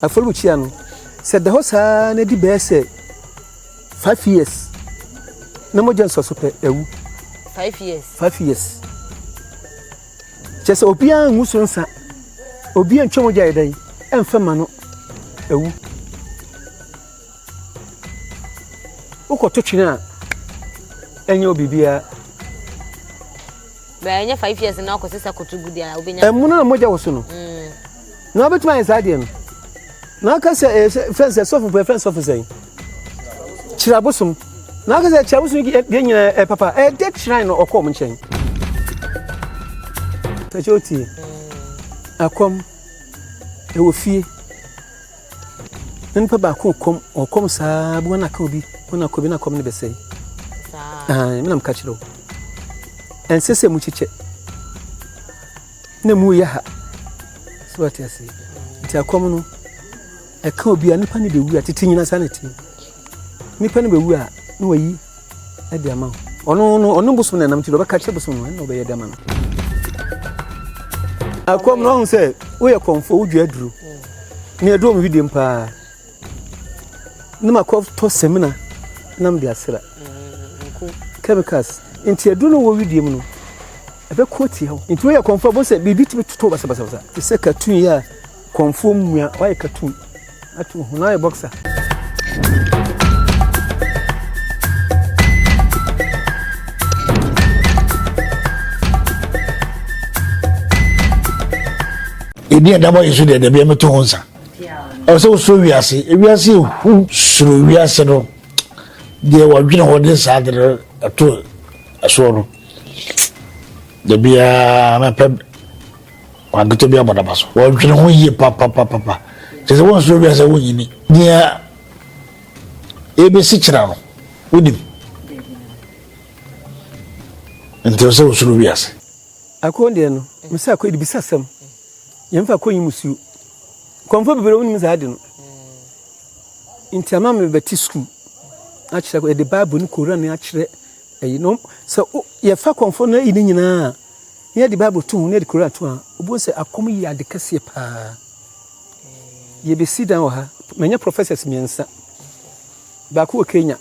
Afɔrebukyia no, sɛ ɛda hɔ saa ara na adi bɛyɛ sɛ 5 years na mogya nsɔ so pɛ, awu. 5 years. 5 years. Kyerɛ sɛ obiara ngu so nsa, obiara ntwa mogya yɛ dɛn ɛmfa ma no, awu. Wokɔto twene a, ɛnyɛ wo biribiara. Bɛɛ ɛnyɛ 5 years na akɔ sisa koto gu deɛ a wobɛnya. Ɛmu no na mogya wɔ so no. Na wobɛtumi ayɛ saa deɛ no. Na aka sɛ ɛyɛ sɛ fɛn sɛ sɔfo pɛ fɛn sɔfo sɛn. Kyerɛ abosom. Na aka sɛ kyerɛ abosom deɛ nyinaa ɛ papa ɛyɛ dead shrine na ɔkɔ ɔmo nkyɛn. Sɛ otie. Akɔm ɛwɔ fie. Na nipa baako kɔm ɔkɔm saa bi wɔn aka obi wɔn aka obi na akɔm no bɛsɛe. Saa. Ah, mi na mka kyerɛ wo. Ɛnsɛ sɛ mu kyekyɛ. Na mu yɛ ha. So wate ase. Nti akɔm no ɛka obi a nipa no bɛwu a tete nyina saa na ɛte. Nipa no bɛwu a na wayi ɛde ama wo. Ɔno no ɔno bosom na ɛnam nti deɛ ɔbɛka kyerɛ bosom no ɛna ɔbɛyɛ de ama no. Akɔm no ɔhu sɛ woyɛ kɔmfoɔ, wodua aduro. Ne aduro mu hwidiem paa. Ne ma kɔtɔ samina nam de asra. Nku. Chemicals. Nti aduro no wɔ widiem no ɛbɛko atia wo. Nti woyɛ kɔmfoɔ bɔ sɛ biribi tumi totɔ basabasabasa. Te sɛ cartoon yi a kɔmfoɔ mmua wayɛ cartoon ato ho na wayɛ boxer. Ɛdi ɛda bɔ yɛ so deɛ dabi ɛmɛto ho nsa. Ɛwɔ sɛ wosuro wiase, ewiase ehu. Suro wiase no deɛ wɔdwene hɔ de saa de no ɛto ɛsoɔ no, dabiara mɛpɛ wankete bi abɔ daba so. Wɔdwene ho yie papapapapa kyerɛ sɛ wɔnsuro wiase, wonyini deɛ ebesi kyerɛ no wonim, nti ɛwɔ sɛ wosuro wiase. Akɔ deɛ no mesɛ akɔ de bisa asɛm, yɛmfa akɔ yi musuo. Kɔmfo bebree wonim saa de no, nti ama me bɛte sukuu akyerɛ yɛde Bible ne Koran akyerɛ ɛyi no sɛ yɛfa kɔmfo no ayi ne nyinaa na yɛde Bible to ho na yɛde Koran to a, wobɛhu sɛ akɔm yi ade kɛseɛ paa. Yɛbɛsi dan wɔ ha, manya professors mmiɛnsa, baako wɔ Kenya,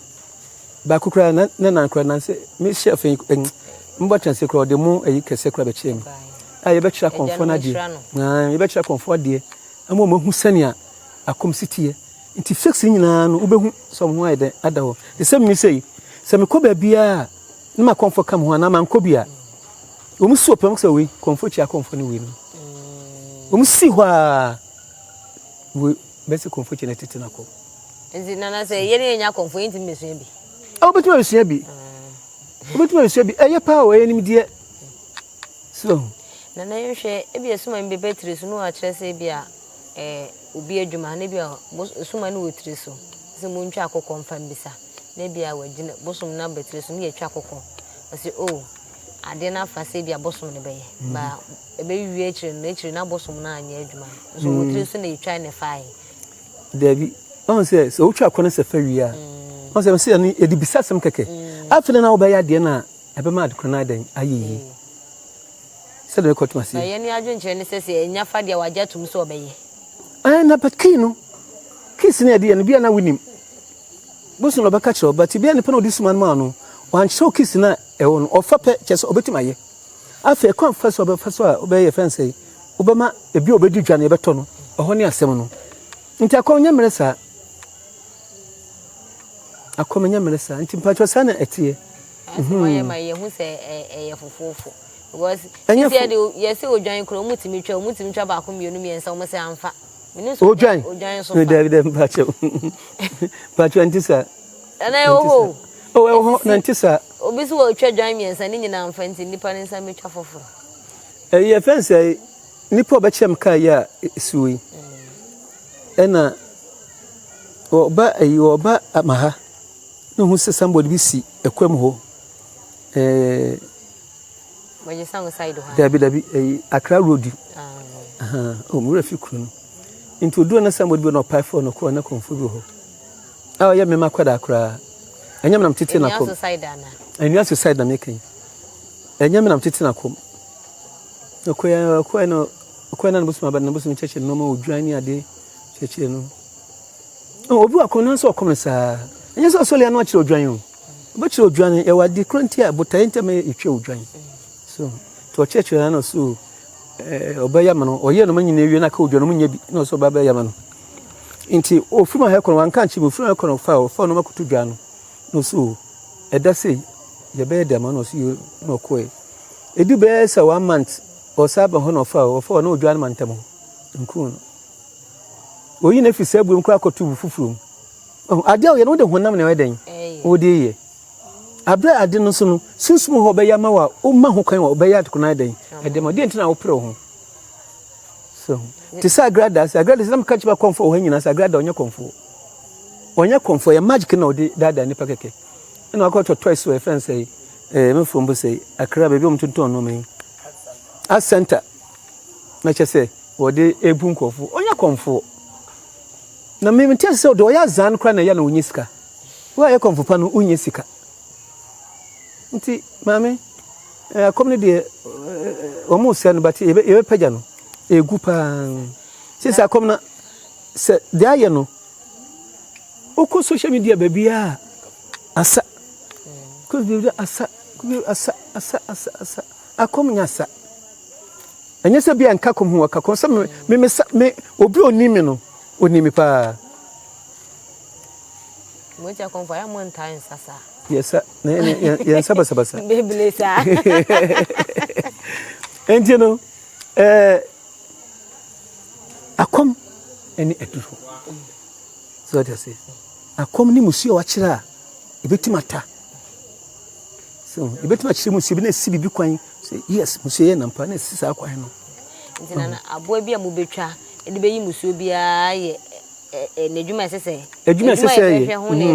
baako koraa na na nan koraa nansɛ mehyɛ afei mbɔ kyɛnse koraa ɔde mu ayi kɛseɛ koraa bɛkyerɛ me a yɛbɛkyerɛ akɔmfoɔ no adeɛ, yɛbɛkyerɛ akɔmfoɔ adeɛ ama wɔn ahu sɛnea akɔm si teɛ. Nti fix no nyinaa no wobɛhu sɛ ɔmo ho ayɛ dɛn ada hɔ. Te sɛ me sɛ yi, sɛ mekɔ baabiara na ma kɔmfoɔ ka me ho anaa mankɔ bi a, wɔn si ɔpɛ sɛ wei kɔmfoɔ kyia kɔmfoɔ no, wei no wɔn si hɔ a wei bɛsɛ kɔmfoɔ kyia na tete na kɔ. Nti Nana, sɛ yɛne yɛnya kɔmfoɔ, yɛntumi bɛsua bi? A wobɛtumi abɛsua bi, wobɛtumi abɛsua bi, ɛyɛ paa o, ɛyɛ nimdeɛ so. Nana, yɛhwɛ ebi esuma mi bɛbɛ tiri so na wakyerɛ sɛ ebi a obi adwuma na ebi a esuma no wɔ tiri so sɛ montwa akokɔ mfa mbisa, na ebi a wagyina bosom no aba tiri so na yɛtwa akokɔ, ɔsɛ o adeɛ no afa sɛ ebi a bosom no bɛyɛ ba ɛbɛwie akyire no, akyire na bosom no anyɛ adwuma nso wɔ tiri so na yɛtwa ne fae. Dabi, ɔn sɛ wotwa akɔ no sɛ fa wie a, ɔn sɛ sɛ ɛno yɛde bisa asɛm kɛkɛ. Afei na wobɛyɛ adeɛ no a ɛbɛma ade korɔ no ayɛ dɛn ayɛ yie sɛdeɛ mekɔtom aseɛ. Na yɛne adwenkyerɛ ne sɛ ɛnya fa deɛ wagye atom sɛ ɔbɛyɛ. Ɛn na but key no, keys no yɛde yɛ no bia na wonim bosom na ɔbɛka kyerɛ wo, but bia nipa na ɔde suma no maa no wankyerɛ wo keys no a ɛwɔ no, ɔfa pɛ kyerɛ sɛ ɔbɛtumi ayɛ. Afei ɛkwan fa so a ɔbɛfa so a wobɛyɛ fɛn sɛ wobɛma ebi a ɔbɛdi dwa no yɛbɛtɔ no ɛhɔ ne asɛm no. Nti akɔm nyɛ mmerɛ saa, akɔm nyɛ mmerɛ saa, nti mpakyɛ saa na ɛteɛ. Asɛm ayɛ ma yɛhu sɛ ɛyɛ fofoofo because Ɛnyɛ sisi yɛde yɛsɛ odwan koro ɔmo tumi twa, ɔmo tumi twa baako, mmienu, mmiɛnsa, ɔmo sɛ amfa. Mene nso odwan odwan so fa. Dabi dabi, mpakyɛ mpakyɛ, nti saa. Ɛna ɛwɔ hɔ o. O, ɛwɔ hɔ na nti saa. Obi so wɔtwa dwan mmiɛnsa ne nyinaa amfa, nti nipa ne nsa bɛtwa foforɔ. Ɛyɛ fɛn sɛ nipa a ɔbɛkyerɛ me kaa yi a ɛsi yi ɛna ɔba ɛyi ɔba ama ha na ohun sɛ somebody bi si ɛkwam hɔ Wɔgye sango side hɔ a. Dabi dabi, ɛyi Accra road yi. Ah. O mo wura fi kuro no nti oduro na somebody bi na ɔpae fɔ no kɔɔ na kɔnfo bi wɔ hɔ a ɔyɛ mmɛma akwadaa koraa, ɛnyɛ me nam tete na Enua kɔm. so side ana? Enua so side na meka yi, ɛnyɛ me nam tete na kɔm. Ɔkɔɛ ɔkɔɛ no ɔkɔɛ na ne bosom aba na ne bosom kyerɛkyerɛ nneɛma odwan ne adeɛ. Kyerɛkyerɛ no. Obi wɔ akɔm no nso ɔkɔm no saa. Ɛnyɛ sɛ ɔsɔre ano akyerɛ odwan o. Ɔbɛkyerɛ odwan no, yɛwɔ ade koro nti a botaeɛ nti a ma yɛtwa odwan. So, nti ɔkyerɛkyerɛ no so ɔbɛyɛ ama no. Ɔyɛ no ma nyina wie na aka odwan no mu nyɛ bi na ɔsɛ ɔba bɛyɛ ama no. Nti ofiri ma hɛkɔ no wanka nkyerɛ mu ofiri ma hɛkɔ no ɔfa ɔfa no makoto dwa no. Na ɔsɛ o ɛda sei yɛbɛyɛ de ama no ɔsɛ yɛ na ɔkɔɛ. Ɛdu bɛyɛ sɛ one month ɔsa ba hɔ na ɔfa ɔfa na odwan no ma ntam hɔ. Nkuu no. Oyi no afi saa buom koraa akɔto bu foforɔ mu. Ɔho, adeɛ a ɔyɛ no wode honam na ɛyɛ dɛn? Wode yɛ. Aberɛ a ade no nso no, sunsum hɔ ɔbɛyɛ ama wo a, woma ho kwan wɔ ɔbɛyɛ ade ko no ayɛ dɛn? Ɛde ma. Deɛ nti na wopere wo ho. So, te sɛ agrada sɛ agrada sɛ na meka kyerɛ akɔmfoɔ wɔ ha nyinaa sɛ agrada ɔnyɛ kɔmfoɔ. Ɔnyɛ kɔmfoɔ, ɛyɛ magic na ɔde daadaa nipa kɛkɛ. Ɛna wakɔtɔ toys wɔ ɛfɛn sɛ ɛɛ mefo mpo sɛ akra baabi a wɔtontɔn nneɛma yi. Art center na kyɛ sɛ Wɔde ebu nkurɔfo. Ɔnyɛ kɔmfoɔ. Na me mente ase sɛ ɔde ɔyɛ azaa no koraa na ɛyɛ na ɔnyɛ sika. Wo a yɛ kɔmfo pa no wonyɛ sika. Nti maame eh, akɔm no deɛ eh, wɔn sɛ no but yɛbɛpagya no. Egu paa. Sisi akɔm no sɛ deɛ ayɛ no wokɔ social media baabi a asa. Kɔ baabi asa, asa, asa, asa, asa. Akɔm nyɛ asa. Ɛnyɛ sɛ bia nka kɔm ho ɔka kɔm sɛ me me me me obi onim me no onim me paa. Mo ti akɔmfo ayɛ mo ntaa nsa saa. Yɛsa na yɛn yɛn nsa basabasa. Bebele saa. Nti no ɛɛ akɔm ɛne aduro. So ɔte ase akɔm ne musuo a wakyerɛ a ebetumi ata. So ebetumi akyerɛ musuo bi na esi biribi kwan. Sɛ yes musuo yɛ nampa na esi saa kwan no. Nti na aboa bi a mobɛtwa de bɛyi musuo biara yɛ n'adwuma ɛsɛ sɛ. Adwuma ɛsɛ sɛ yɛ.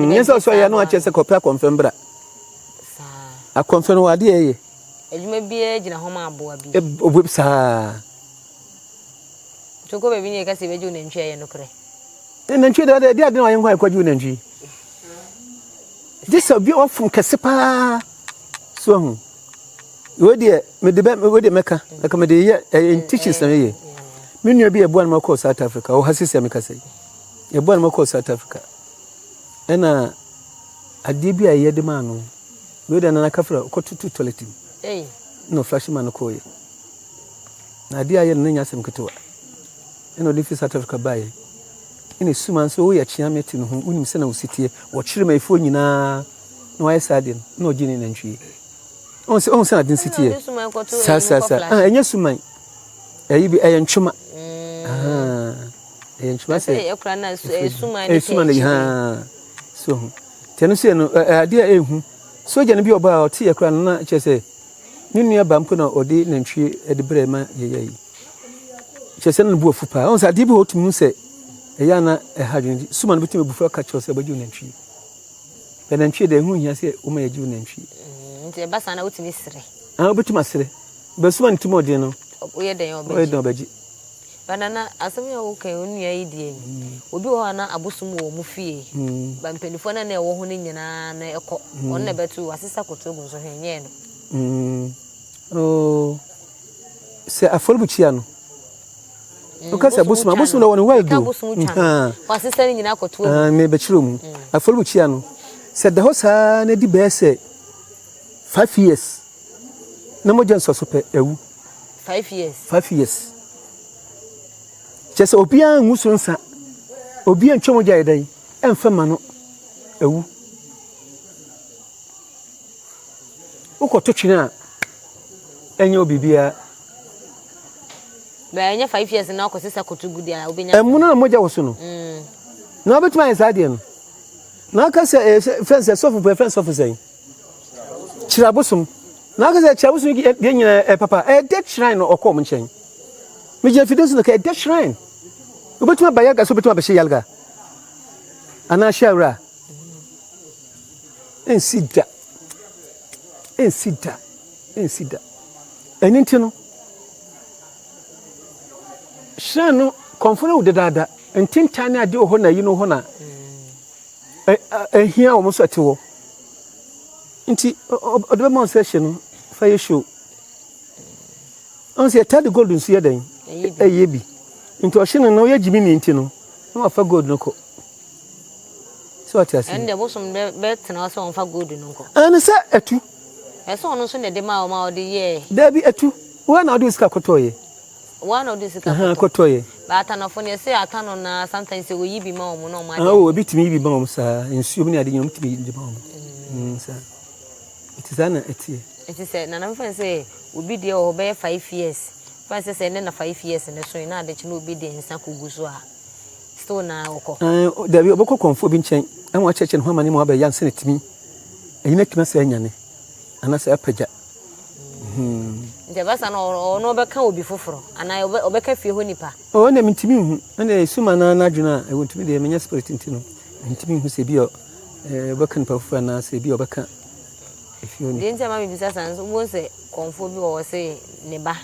Nyɛ sɛ ɔsɔ yɛ no akyerɛ sɛ kɔpɛ akɔmfɛ mbra. Saa. Akɔmfɛ no wɔ adeɛ ɛyɛ. Adwuma biara gyina hɔ ma aboa bi. Obi saa. Nti wokɔ baabi ne yɛka sɛ yɛbɛgye wo nantwi a ɛyɛ nokorɛ? Nantwi deɛ ɛde ade na wayɛ nkwa ɛkɔgye wo nantwi. Gye sɛ obi a wafom kɛse paa. So ahu. Wei deɛ mede bɛ wei deɛ mɛka mɛka mede yɛ ɛyɛ teachings na meyɛ. Me nua bi ɛboa no ma kɔɔ South Africa ɔwɔ ha sisi a meka sɛ ɛboa no ma kɔɔ South Africa ɛna adeɛ bi a yɛde maa no wei deɛ nana kafra ɔkɔtutu toilet mu na ɔflash ma no kɔɔyɛ na adeɛ a yɛ no na nya asɛm ketewa ɛna ɔde fi South Africa baeɛ ɛna esuma nso woyɛ kyea mɛte no ho wonim sɛ na wosi teɛ wɔkyere ma efuo nyinaa na wayɛ saa adeɛ no na ɔgye ne nantwie ɔn sɛ ɔn sɛ ade nsi teɛ saa saa saa ah ɛnyɛ suman ɛyi bi ɛyɛ ntwoma mm. ah ɛyɛ ntwoma sɛ ɛyɛ suman na haa so ho tiɛ no so yɛ no adeɛ a ɛhu sogya no bi ɔba a ɔte yɛ kora no na kyerɛ sɛ ne nua ba mpo na ɔde nantwie ɛde brɛ ma yɛyɛ yi kyerɛ sɛ na ne bu afu paa ɔn sɛ adeɛ bi wɔ ɔtumi hu sɛ ɛyɛ ana ɛha adwene suman no bɛtumi abufu aka kyerɛ sɛ ɔbɛgye nantwie Bɛ nantwie deɛ ɛho nhia sɛ woma yɛgye wo nantwie. Mm, nti ɛba saa na wotumi srɛ. Ah, wobɛtumi asrɛ. Bɛsoma ne tirim ɔden no. Woyɛ dɛn ɔbɛgye. Woyɛ dɛn ɔbɛgye. Ba nana asɛm yi a woka yi onua yi deɛ yi. Mm. Obi wɔ hɔ a na abosom wɔ wɔn fie. Mm. Ba mpanimfoɔ na na ɛwɔ ho no nyinaa na ɛkɔ. Mm. Ɔno na ɛbɛto wasesa koto agu nso hwɛ nyɛɛ no. Mm. Oh. Sɛ afɔrebukyia no. Woka sɛ bosom a, bosom na wɔ no well do. Wasesa ne nyinaa kɔto agu. Mebɛkyerɛ mu. Afɔrebukyia no, sɛ da hɔ saa na di bɛyɛ sɛ 5 years na mogya nsɔ so pɛ, awu. 5 years. 5 years. Kyerɛ sɛ obiara ngu so nsa, obiara ntwa mogya yɛ dɛn, ɛmfa ma no, awu. Wokɔto twene a, ɛnyɛ wo biribiara. Bɛɛ ɛnyɛ 5 years na ɔkɔ sisa koto gu deɛ a wobɛnya. Ɛmu no na mogya wɔ so no. Na wobɛtumi ayɛ saa deɛ no. Na aka sɛ ɛyɛ fɛn sɛ sɔfo pɛ fɛn sɔfo sɛn. Kyerɛ abosom. Na aka sɛ kyerɛ abosom deɛ nyinaa ɛ papa ɛyɛ dead shrine na ɔkɔ ɔmo nkyɛn. Megyina fidie so na ka ɛyɛ dead shrine. Wobɛtumi aba yalga so wobɛtumi abɛhyɛ yalga. Anaa hyɛ awura. Ɛnsi da. Ɛnsi da. Ɛnsi da. Ɛno nti no, shrine no kɔnfo no dedaada ntentan ne adeɛ wɔ hɔ na ayi no hɔ na ɛhia wɔn nso ɛte hɔ nti ɔde bɛma wɔn sɛ hyɛ no fa yɛ show ɔn sɛ yɛtaa de gold nso yɛ dɛn ɛyɛ bi nti ɔhyɛ no na ɔyɛ gyimi ni nti no. Na wafa gold no kɔ. So wate aseɛ? Ɛnde bosom bɛ bɛtena hɔ sɛ ɔmfa gold no nkɔ. Ɛne sɛ atu. Ɛsɛ ɔno nso na ɛde maa wɔn a ɔde yɛɛ. Dabi atu. Wo na ɔde sika kɔtɔɔyɛ. Wo na ɔde sika kɔtɔ. Kɔtɔɔyɛ. Ba atanɔfo no yɛsɛ atanɔ na sometimes sɛ wɔyi bi ma wɔn na wɔn ade. Oh, ebi tumi yi bi ma wɔn saa. Nsuo mu ne ade nyinaa wɔn tumi yi bi ma wɔn. Mm. Saa. Nti saa na ɛteɛ. Nti sɛ nana mfa sɛ obi deɛ wɔ hɔ bɛyɛ 5 years fa sɛ sɛ ɛnɛ na 5 years ne so na ade kye na obi de nsa kɔgu so a, still na ɔkɔ. Dabi, ɔbɛkɔ kɔnfoɔ bi nkyɛn ɛma wakyerɛkyerɛ ne ho ama ne mu abɛyɛ ansa na tumi ɛyi no atumi asɛ anyane anaasɛ apagya. Nti ɛba sa no, ɔno ɔbɛka obi foforɔ anaa ɔbɛka fie hɔ nipa? Ɔ ɛna mentumi nhu. Ɛna ɛsuma no n'adwene a ɛwɔ ntumi deɛ, menyɛ spirit nti no mentumi nhu sɛ bi a ɔbɛka nipa foforɔ anaasɛ bi a ɔbɛka efie hɔ nipa. Deɛ nti a ma mebisa saa nso, wobɛhu sɛ kɔnfoɔ bi wɔ hɔ sɛ ne ba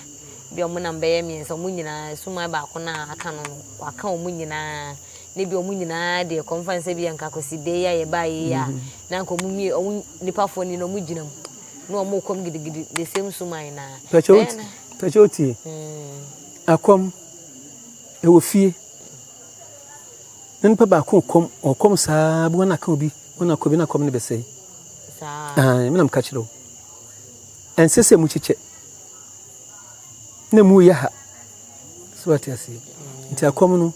bi a ɔmo nam bɛyɛ mmiɛnsa, ɔmo nyinaa suma baako no a aka no no waka ɔmo nyinaa, ne bi ɔmo nyinaa deɛ kɔmfa nsɛ bi a nka Kwasi de yi a yɛbaa yi a na nka ɔmo mie ɔmo nipafoɔ ni na ɔmo gyina mu na ɔmo kɔm gidigidi the same suman naa. Pɛkyɛ wotie, akɔm ɛwɔ fie na nipa baako kɔm, ɔkɔm saa bi wɔn aka obi, wɔn akɔ bi na akɔm no bɛsɛe. Saa. Menam ka kyerɛ wo, ɛnsɛ sɛ mu kyekyɛ na mu yɛ ha so, wate aseɛ? Nti akɔm no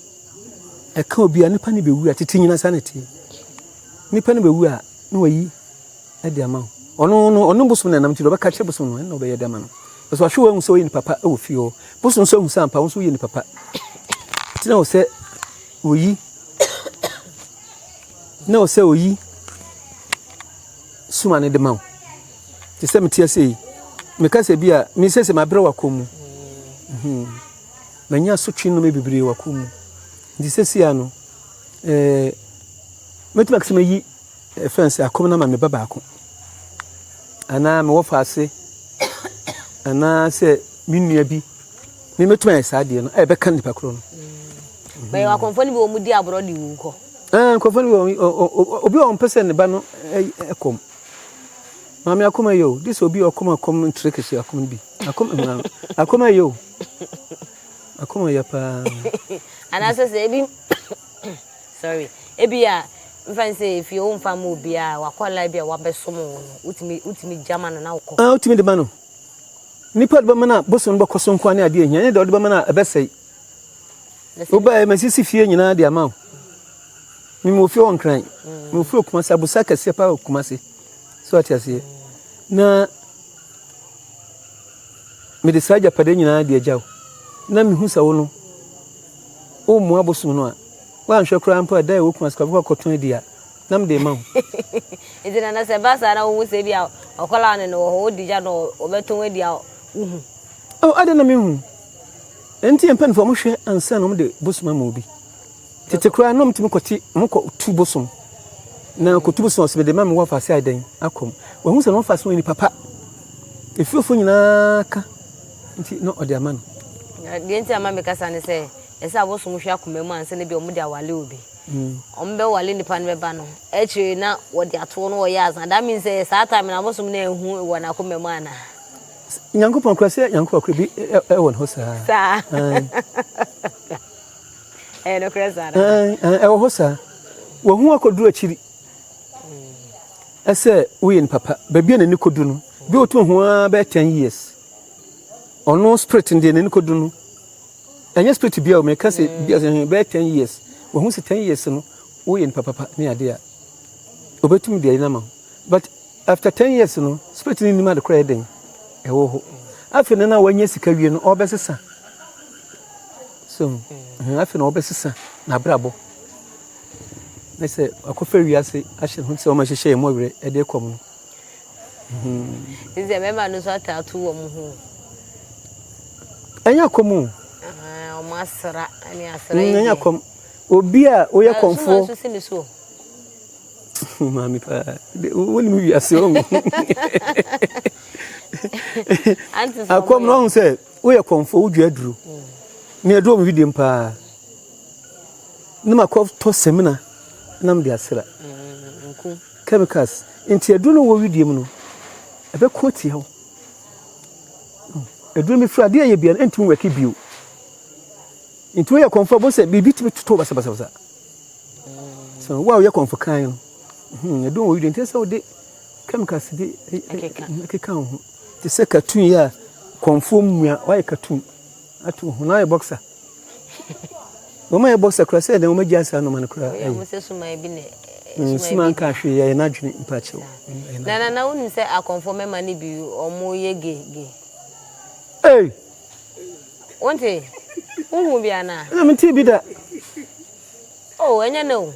ɛka obi a, nipa no bɛwu a, tete nyina saa na ɛteɛ, nipa no bɛwu a na wayi ɛde ama wo. Ɔno no, ɔno bosom na ɛnam nti ɔbɛka kyerɛ bosom no, ɛna ɔbɛyɛ de ama no. Ɛso ahwɛ wɔn sɛ ɔyɛ nipa pa ɛwɔ fie hɔ, bosom nso ahu sɛ ampa wo nso woyɛ nipa pa, nti na wɔ sɛ oyi na wɔ sɛ oyi suma no de ma wo. Te sɛ mete ase yi, meka sɛ bi a mesɛ sɛ mabrɛ wɔ akɔm mu, manya asotwe nnome bebree wɔ akɔm mu, nti sɛ sia no mɛtumi akasɛ mayi ɛfɛn sɛ akɔm no ama me ba baako anaa mewɔ faase anaa sɛ me nua bi, me mɛtumi ayɛ saa adeɛ no a ɛbɛka nipa korɔ no. Bɛyɛ akɔmfoɔ no bi wɔ mu di aborɔ de wu kɔ. Nkurɔfoɔ no bi obi a ɔmpɛ sɛ ne ba no ɛkɔm. Maame, akɔm ayɛ o de sɛ obi a ɔkɔm akɔm ntere kɛse akɔm no bi akɔm akɔm ayɛ o, akɔm ayɛ paa. Anaasɛ sɛ ebi, sorry, ebi a nfa n sɛ efie wo nfa ma obi a wakɔla bi a wabɛsom wo no, wotumi gya ma no na wokɔ. Ah, wotumi de ma no. Nipa de bɛma no a, bosom no bɛkɔ so nko ne adeɛ ehia ne deɛ ɔde bɛma no a ɛbɛsɛe. Wobaɛ masisi fie nyinaa de ama wo. Mewɔ fie wɔ Nkran, mewɔ fie wɔ Kumase, abosa kɛseɛ paa wɔ Kumase. So ate aseɛ? Na mede saa agyapadeɛ nyinaa de agya wo. Na mehu sɛ wo no, wommoa bosom no a, woanhwɛ koraa mpo a da a ɛwɔ Kumase koraa wobɛkɔ akɔtɔn adi a, na mede ma wo. Nti na sɛ ɛba saa na wohu sɛ bi a ɔkɔlaa no no wɔ hɔ, wodi gya no ɔbɛtɔn adi a, wohu? Oh, adɛn na mehu? Nti yɛn mpanimfoɔ wɔhwɛ ansa na wɔde bosom ama obi. Tete koraa na wɔtumi kɔte, wɔkɔ tu bosom. Na kɔtu bosom ɔsɛ mede ma me wɔfa ase ayɛ dɛn akɔm. Wɔhu sɛ na wɔfa ase wɔyɛ nipa pa. Efiefo nyinaa ka nti na ɔde ama no. Deɛ nti ama mekasa ne sɛ ɛsɛ abosom hwɛ akoma mu ansa na bi wɔde awale obi. Wɔn bɛwale nipa no bɛba no akyire na wɔde atoɔ no wɔyɛ asa. That means sɛ saa time na abosom no ehu wɔ n'akoma mu ana? Nyankopɔn kora sɛ Nyankopɔn kora bi ɛwɔ ne hɔ saa. Saa. Ɛyɛ nokorɛ saa. Ɛwɔ hɔ saa. Wɔn akɔduru akyiri. Ɛsɛ woyɛ nipa pa. Baabi a n'ani kɔdu no, bi otu ho ara bɛyɛ 10 years. Ɔno spirit no deɛ n'ani kɔdu no, ɛnyɛ spirit bi a meka sɛ bi a bɛyɛ 10 years. Wɔn ho sɛ 10 years no woyɛ nipa papa ne adeɛ a, obetumi deɛ ɛyɛ ama wo. But after 10 years no, spirit no nim ade koraa yɛ den ɛwɔ hɔ. Afei no na wanya sika wie no, ɔbɛsesa. So afei na ɔbɛsesa n'abrabɔ. Ne sɛ akɔfa wiase ahyɛ ne ho sɛ ɔma hyehyɛ yɛn mɔwerɛ ɛde kɔm no. Sɛ mmarima no nso ataato wɔn ho. Ɛnyɛ akɔm o. Wɔn asra ne asra yi. Ɛnyɛ akɔm. Obi a woyɛ kɔnfoɔ. Nso si ne so. Maame paa, wonim wiase ɔhu. Akɔm no ɔhu sɛ woyɛ kɔnfoɔ, wodua aduro. Ne aduro mu hwidiem paa. Ne ma kɔtɔ samina nam de asra. Chemicals. Nti aduro no wɔ widie mu no, ɛbɛko atia wo. Aduro no bɛfiri adeɛ a ɛyɛ bia no ɛntumi wɛke bio. Nti woyɛ kɔnfoɔ bɔ sɛ biribi tumi totɔ basabasabasa. So wo a woyɛ kɔmfo kan no, hmm, ɛdɔn wɔ wedeɛ nti sɛ wode chemicals bi ɛkeka wo ho. Te sɛ cartoon yi a kɔmfoɔ mmua, woayɛ cartoon ato wo ho na woayɛ boxer. Wɔn ayɛ boxer koraa sɛ ɛdɛn wɔn agya saa nneɛma no koraa. Wɔyɛ wɔn sɛ suman bi na mm, suman nka hwee yɛ n'adwene mpakyɛw. Na na na wonim sɛ akɔmfoɔ mmarima no bi wɔn yɛ gay gay. Hey. Wonte? Wohu bi anaa? Na mente bi da. Oh, ɛnyɛ nɛ o.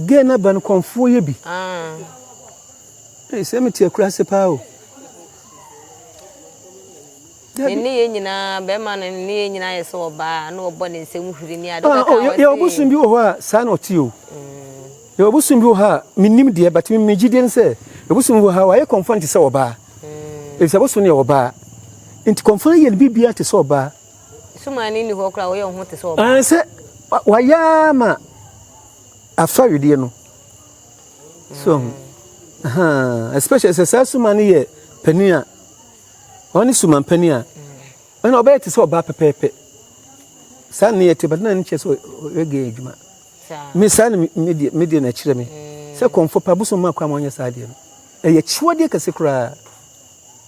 Gay na ba no kɔmfoɔ yɛ bi. Ah. Hey, sɛ mete akura ase paa o. Ne nneyɛɛ nyinaa, bɛrima no ne nneyɛɛ nyinaa yɛ sɛ ɔbaa na ɔbɔ ne nsam huri ne ade. Ah, oh, yɛ ɔbosom bi wɔ hɔ a saa na ɔte o. Yɛ ɔbosom bi wɔ hɔ a menim deɛ but me gyidie ne sɛ ɔbosom bi wɔ hɔ a wayɛ kɔmfa no te sɛ ɔbaa. Efisɛ bosom no yɛ ɔbaa. Nti kɔmfa no yɛ ne biribiara te sɛ ɔbaa. Suman no nni hɔ koraa ɔyɛ ho te sɛ ɔbaa. Sɛ wayɛ ama afa wedeɛ no. So, especially sɛ saa suman no yɛ panin a Ɔne sumampanin a, ɛna ɔbɛyɛ te sɛ ɔbaa pɛpɛɛpɛ. Saa ne yɛ te, but na ne kyerɛ sɛ ɔyɛ gay adwuma. Me saa ne me deɛ me deɛ na ɛkyerɛ me. Sɛ kɔnfɔ pa bosom ma kwan ma ɔnyɛ saa deɛ no. Ɛyɛ kyiwadeɛ kɛse koraa.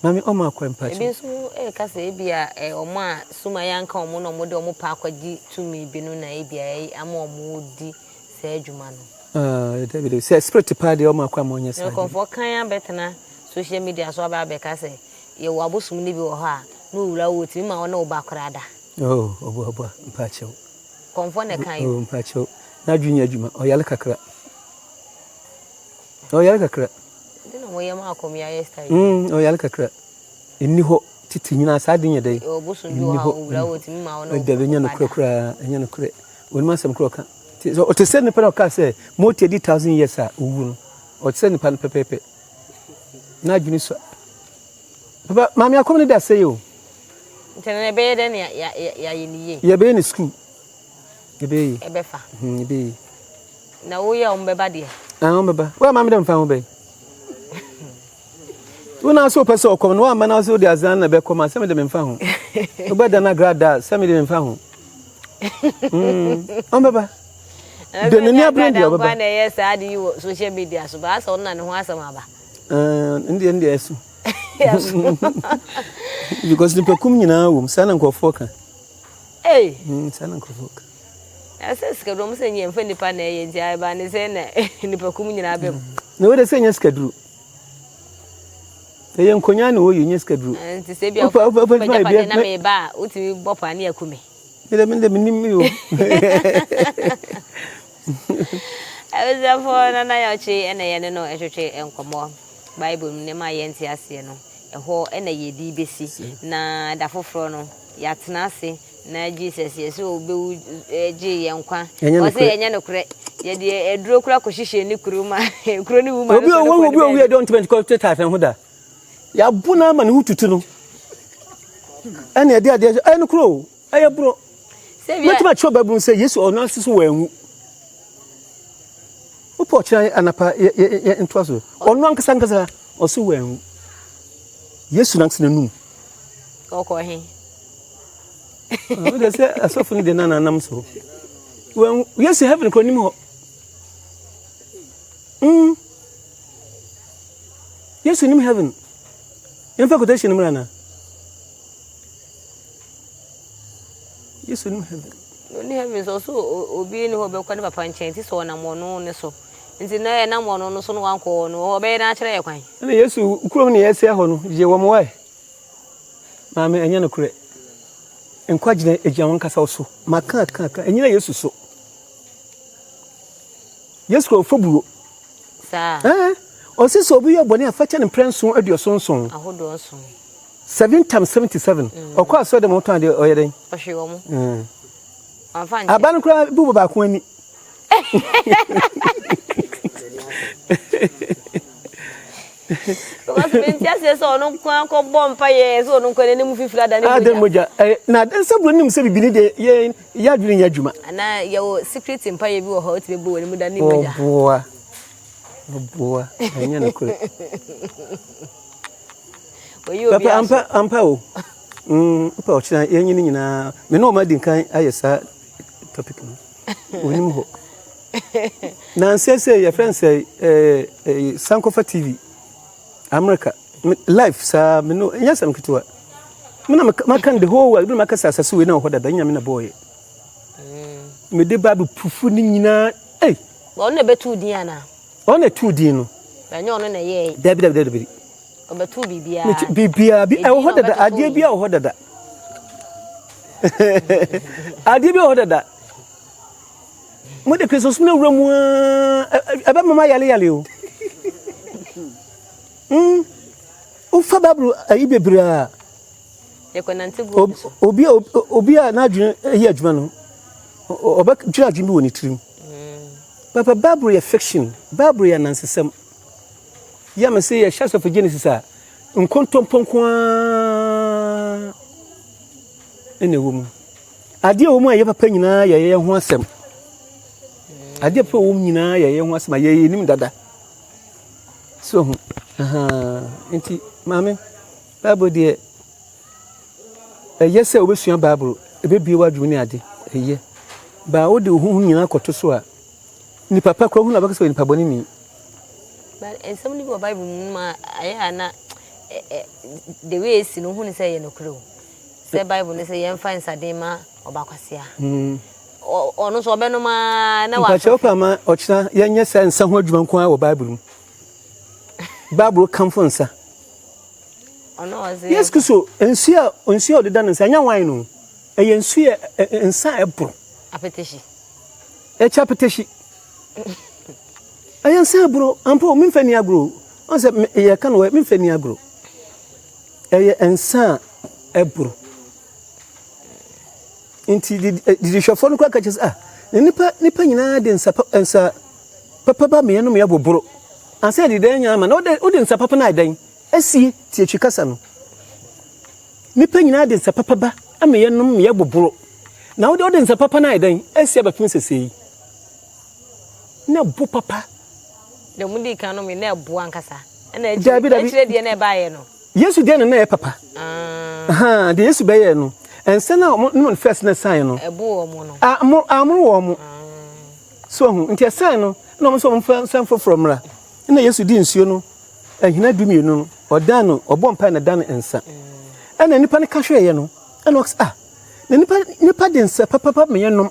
Maame ɔma akwan mpa kyɛw. Ebi nso ɛka sɛ ebi a ɔmo a suma yɛ anka ɔmo na ɔmo de ɔmo pa akɔgye tumi bi no na ebi a ama ɔmo di saa adwuma no. Ah, dabi dabi. Sɛ spirit paa deɛ ɔma kwan ma ɔnyɛ saa deɛ. Kɔnfɔ kan abɛtena social media so aba abɛka sɛ yɛwɔ abosom no bi wɔ hɔ a na owura wo otumi ma wo ne wo ba koraa da. Oh, ɔboa ɔboa, mpakyɛw. Kɔmfoɔ na ɛka yi. Oh, mpakyɛw. N'adwene nyɛ adwuma, ɔyare kakra. Ɔyare kakra. Ɛde na wɔyɛ ma akɔm yɛ ayɛ style. Mm, ɔyare kakra. Ɛnni hɔ tete nyinaa saa de nyɛ dɛ. Ɔbosom bi wɔ hɔ a owura wo otumi ma wo ne wo ba da. Ɛnyɛ nokorɛ koraa, ɛnyɛ nokorɛ. Onim asɛm korɔ ɔka. Ɔte sɛ nipa na ɔka sɛ moti adi thousand years a owu no. Ɔte sɛ nipa no pɛpɛɛpɛ. N'adwene sua. Papa, maame akɔm no da sɛe o. Nti no ɛbɛyɛ dɛ ne yɛayɛ ne yie? Yɛbɛyɛ ne sukuu. Ɛbɛyɛ yie. Ɛbɛfa. Hmm, ɛbɛyɛ yie. Na woyɛ a wɔn bɛba deɛ? Ah, wɔn bɛba. Wo a maame dɛ mfa ho bɛyi. Wo na sɛ wopɛ sɛ ɔkɔm no, woamma na sɛ wode azan na ɛbɛkɔm a, sɛ mede memfa ho. Wobɛda no agrada a, sɛ mede memfa ho. Hmm, wɔn bɛba. De n'ani abere deɛ ɔbɛba. na ɛyɛ saa de yi wɔ social media so ba asɛ ɔno na ne ho asɛm aba. Ndeɛ ndeɛ ɛso. Because nipakum nyinaa wɔ mu saa na nkurɔfoɔ ka. Ee. Mm, saa na nkurɔfoɔ ka. Ɛsɛ sikaduro mo sɛ nyɛ mfa nipa na ɛyɛ nti ayɛba ne sɛ na nipakum nyinaa bɛ mu. Na wei de sɛ nyɛ sikaduro. Ɛyɛ nkonyaa na wɔyɛ nyɛ sikaduro. Nti sɛ bi a wopɛ na meba a wotumi bɔ paa ne akume. Mede mede menim me o. Abusuafoɔ Nana Yɔkye ɛna yɛne no ɛtwetwe nkɔmmɔ Bible mu nneɛma a yɛnte aseɛ no ɛhɔ ɛna yɛdi bɛsi na da foforɔ no yɛatena ase na Jesus yɛsɛ ɔbɛwu gye yɛn nkwa ɔsɛ yɛnyɛ nokorɛ yɛde aduro kora kɔhyehyɛ ne kuro ma kuro ne wu ma obi owu obi owu yɛ dɔn tìmɛ kɔ tete ho da Yɛabo no ama ne ho tutu no. Ɛna ɛde adeɛ ɛyɛ no korɔ o, ɛyɛ borɔ. Mɛtumi akyerɛ Bible mu sɛ Yesu ɔno ase so wanwu. Wopɛ ɔkyerɛ anapa yɛ yɛ yɛ ntoa so. Ɔno ankasa ankasa ɔso wanwu. Yesu n'ankasa n'anum. Ɔkɔ he. Wode sɛ asɔfo no de na nanam so. Wanwu. Yesu heaven kɔ nim hɔ. Mm. Yesu nim heaven. Yɛmfa quotation no mmra na. Yesu nim heaven. Ɔni heaven sɛ ɔso obi ni hɔ bɛkɔ ne papa nkyɛn nti sɛ ɔnam ɔno ne so. Nti na ɛnam ɔno no so no wankɔ ɔno hɔ ɔbɛyɛ no akyerɛ yɛ kwan. Ɛna Yesu kurom ne yɛsɛ hɔ no gye wɔn wae. Maame ɛnyɛ nokorɛ. Nkwagye na egyina wɔn kasa so. Maka ka ka ɛnyina Yesu so. Yesu kura ofoburo. Saa. Ɛɛ, ɔse sɛ obi yɛ bɔne a fakyɛ no mprɛ nson aduɔson nson. Ahodoɔ nson. Seven times 77. Ɔkɔ asɔre dɛm ɔtɔn adeɛ ɔyɛ dɛn? Ɔhwe wɔn. Mm. Wamfa nkyɛ. Aba no koraa bu bɔ baako ani. Because me nti aseɛ sɛ ɔno nko ara kɔbɔ mpa yɛ sɛ ɔno nko n'anim fifiri ada ne mogya. Ada mogya. Ɛyɛ na sɛ buroni nim sɛ bibini deɛ yɛ yɛ adwene nyɛ adwuma. Anaa yɛwɔ secret mpa yɛ bi wɔ hɔ wotumi bɔ w'anim da ne mogya. Ɔboa ɔboa ɛnyɛ nokorɛ. Oyi obi Papa aso. ampa ampa o. Mm, wopɛ ɔkyena yɛnyi ne nyinaa. Me ne wɔn adi nkan ayɛ saa topic no. Onim hɔ. Na nsɛsɛ yɛfrɛ no sɛ ɛɛ ɛɛ Sankofa TV America life saa me no ɛnyɛ asɛm ketewa. Me na maka the whole world me na maka sɛ asase wei na wɔ hɔ dada nyame na bɔɔyɛ. Mm. Mede Bible pufu ne nyinaa. Ei. Ɔno na ɛbɛtu din anaa? Ɔno na ɛtu din no. Ɛnyɛ ɔno na ɛyɛɛ. Dabi dabi dabi. Ɔbɛtu biribiara. Biribiara bi ɛwɔ hɔ dada adeɛ bi a wɔ hɔ dada. Adeɛ bi wɔ hɔ dada. Mo de Kristosom no awura mu aa ɛbɛma ma yale yale o. Mm. Wofa Bible ayi bebree a. Obi a obi a n'adwene yɛ adwuma no ɔbɛdwene adwene bi wɔ ne tirim. Papa Bible yɛ fiction. Bible yɛ anansesɛm. Yɛ me se yɛhyɛ asɔfo Genesis a nkontompo nko ara na ɛwɔ mu. Adeɛ a ɛwɔ mu a ɛyɛ papa nyinaa yɛ yɛn ho asɛm. Adeɛ papa ɛwɔ mu nyinaa yɛ yɛn ho asɛm a yɛyɛ nim dada. So ho. Nti maame, Bible deɛ ɛyɛ sɛ wobɛsua Bible, ɛbɛbie w'adwene ne ade, ɛyɛ. Baa wode wo ho nyinaa kɔto so a, nipa pa koraa hu na bɛka sɛ ɔyɛ nipa bɔne ni. But nsɛm no bi wɔ Bible mu ma ayɛ a na the way esi no hu ne sɛ ɛyɛ nokorɛ o. Sɛ Bible no sɛ yɛmfa nsaden ma ɔbakwasea. Hmm. Ɔno nso ɔbɛnom ara na wasɔ. Mpakyɛ wopɛ ama ɔkyena yɛnyɛ sɛ nsa ho adwuma nko ara wɔ Bible mu. Bible kamfo nsa. Yesu Kristo nsuo a nsuo a ɔde da ne nsa ɛnyɛ wine no. Ɛyɛ nsuo a nsa a ɛboro. Apetehyi. Ɛkyɛ apetehyi. Ɛyɛ nsa ɛboro ampa o memfa ni agorɔ o. Ɔn sɛ yɛka no memfa ni agorɔ. Ɛyɛ nsa a ɛboro. Nti didihwɛfoɔ no koraa ka kyerɛ sɛ, ah, na nipa nipa nyinaa de nsa pa nsa papa ba mmeɛ nom yɛ boboro. Ansa yɛde dɛn nya ama na wode wode nsa papa no ayɛ dɛn asie tie twi kasa no. Nipa nyinaa de nsa papa ba mmeɛ nom yɛ boboro. Na wode wode nsa papa no ayɛ dɛn asie abɛpem sɛsɛɛ yi. Na ɛbo papa. Deɛ wɔn di kan nom yi na ɛbo ankasa. Ɛna akyire akyire deɛ na ɛbaeɛ no. Yesu deɛ na na ɛyɛ papa. Ah. Deɛ Yesu bɛyɛɛ no, nsa no a wɔn nom no first na ɛsan no. Ɛbo wɔn no. Amoro amoro wɔn mo. So ho nti ɛsan no na wɔn nso wɔn fa nsa foforɔ mmra. Ɛna Yesu di nsuo no ahina 12 no ɔdan no ɔbɔ mpae na dan nsa. Ɛna nipa no ka hwɛeɛ no ɛna ɔka ah na nipa nipa de nsa papapa meyɛ nom.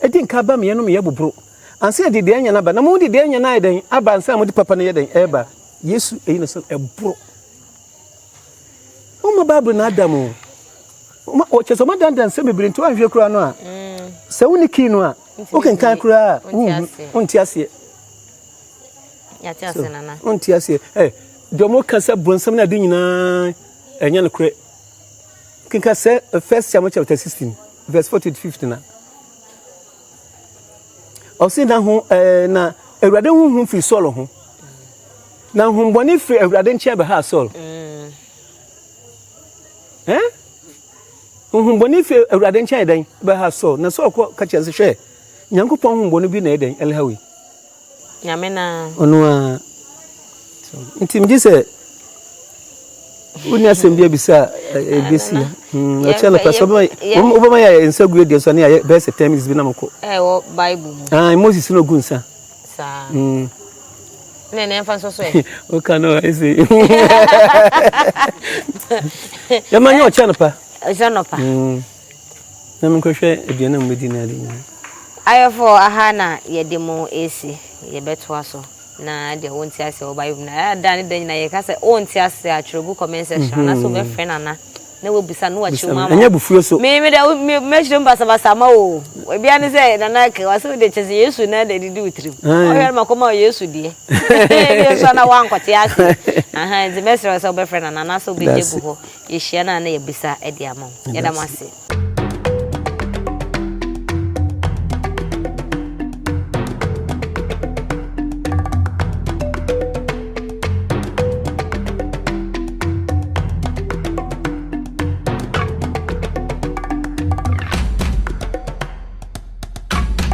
Ɛdi nka ba meyɛ nom yɛ boboro. Ansa yɛde deɛ ɛnyɛ no aba na mo de deɛ ɛnyɛ no ayɛ dɛn aba ansa mo de papa no yɛ dɛn ɛreba. Yesu eyi no so ɛboro. Woma Bible na adam o. Wɔkyɛ sɛ ɔma dandan nsɛm bebree nti woanhwɛ koraa no a mm. sɛ wonni kii no a wokenkan koraa a wonte aseɛ. Wonte aseɛ. Eh, deɛ ɔmo ka sɛ bronsam no ade nyinaa ɛnyɛ nokorɛ. Kenka sɛ eh, First Samuel chapter 16 verse 40 to 50 na. Ɔse na ho ɛɛ na Awurade honhom firi Saul ho. Na honhommɔne firi Awurade nkyɛn bɛhaa Saul. Mm. Eh? Honhommɔne firi Awurade nkyɛn dɛn bɛhaa Saul. Na Saul kɔ ka kyerɛ sɛ hwɛ Nyankopɔn honhommɔne bi na ɛyɛ dɛn ɛleha wei. Nyame na. Ɔno ara. Nti megye sɛ wonni asɛm bi abisa a ɛbɛsi ha. Ɔkyɛ no pɛ sɛ wobɛma yɛ nsa gu adiɛ so ne ayɛ bɛyɛ sɛ 10 minutes bi na mokɔ. Ɛwɔ Bible mu. Ah, Moses na ogu nsa. Saa. Mm. Ne ne mfa nso so ɛ. Woka no ayɛ sɛ. Yɛma nyɛ ɔkyɛ no pa. Ɔkyɛ no pa. Mm. Na menkɔhwɛ aduane a mobɛdi ne ade nyinaa. Ayɛfoɔ, aha na yɛde mo resi, yɛbɛtoa so. Na deɛ wonte aseɛ wɔ Bible mu no, ɛyɛ a da ne da nyinaa yɛka sɛ wonte aseɛ a, twerɛ gu comment section anaasɛ wobɛfrɛ Nana na wabisa no na wakyerɛ mu ama wo. Ɛnyɛ abufuo so. Me me deɛ me mɛkyerɛ mu basabasa ama wo o. Ebia ne sɛ Nana ke wase wode kyɛ sɛ Yesu na na ɛdidi wo tirim. Ɔhwɛ no makɔma wo Yesu deɛ. Ebi nso a na woankɔte aseɛ. Aha nti mɛsrɛ wo sɛ wobɛfrɛ Nana anaasɛ wobɛgya gu hɔ. Yɛhyia no a na yɛabisa de ama wo. Yɛda mo ase.